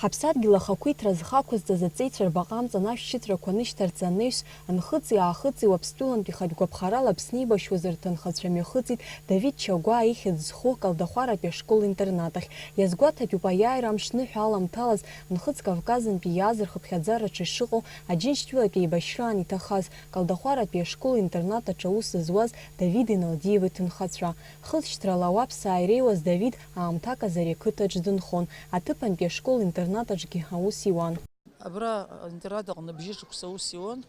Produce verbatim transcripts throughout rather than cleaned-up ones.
Ҳаԥсадгьыл ахақәиҭра зхы ақәызҵаз аҵеицәа рбаҟа амҵан ашәшьыҵәрақәа нышьҭарҵа анаҩс, нхыҵи-аахыҵи Уаԥстәылантәи хатә гәаԥхарала Аԥсны еибашьуаз рҭынхацәа мҩахыҵит Давид Чагәаа ихьӡ зху Калдахәаратәи ашкол-интернат ахь. Иазгәаҭатәуп аиааира амш ныҳәа аламҭалаз, Нхыҵ Кавказынтәи иааз рхыԥхьаӡараҿы ишыҟоу Аџьынџьтәылатәи еибашьраан иҭахаз, Калдахәаратәи ашкол-интернат аҿы аус зуаз Давид Иналдиев иҭынхацәа. Хысшьҭрала ауаԥсаа иреиуаз Давид аамҭак азы ари ақыҭаҿ дынхон, аҭыԥантәи ашкол-интернат аҿгьы аус иуан. Абра аинтернат аҟны бжьышықәса аус иуан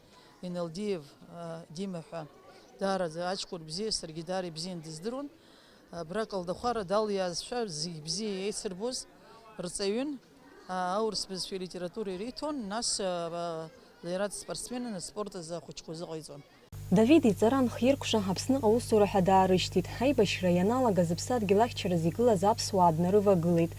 Иналдиев, а, Дима ҳәа. Даараӡа аҷкәын бзиа, саргьы даара ибзиан дыздыруан. Абра Калдахәара далиаазшәа зегь бзиа еицырбоз рҵаҩын, а, аурыс бызшәеи литературеи риҭон, нас, а, а, лара дспортсменын, аспорт азы ахәыҷқәа азыҟаиҵон. Давид иҵара анхиркәша, Аԥсныҟа аусура ҳәа даарышьҭит. Аибашьра ианалага зыԥсадгьыл ахьчаразы игылаз аԥсуаа днарывагылеит.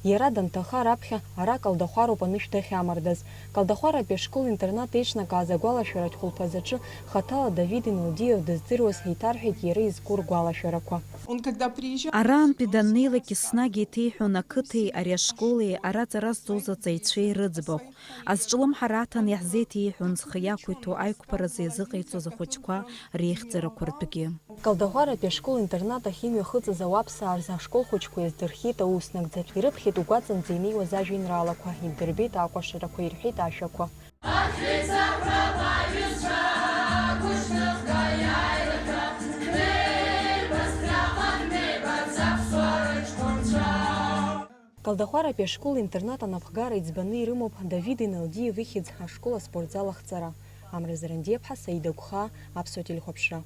Иара данҭаха раԥхьа ара Калдахәароуп анышә дахьамардаз. Калдахәаратәи ашкол-интернат еиҿнакааз агәалашәаратә хәылԥазаҿы хаҭала Давид Иналдиев дыздыруаз еиҭарҳәеит иара изку ргәалашәарақәа. Он когда приезжал, Араантәи даннеилак еснагь еиҭеиҳәон ақыҭеи ари ашколи ара аҵара зҵоз аҵаҩцәеи рыӡбахә. Азҿлымҳара аҭан иаҳзеиҭеиҳәон зхы иақәиҭу аиқәԥаразы иазыҟаиҵоз ахәыҷқәа реихьӡарақәа ртәгьы. Калдахәаратәи ашкол-интернат ахь имҩахыҵыз ауаԥсаа рзы ашкол хәыҷқәа иаздырхиеит аус нагӡатә, ирыԥхьеит угәаҵанӡа инеиуаз ажәеинраалақәа, иддырбеит акәашарақәа, ирҳәеит ашәақәа. Калдахәаратәи ашкол-интернат анапхгара иӡбаны ирымоуп Давид Иналдиев ихьӡ ашкол аспортзал ахҵара. Амра Зарандиаԥҳа, Саида Гәхаа, Аԥсуа телехәаԥшра.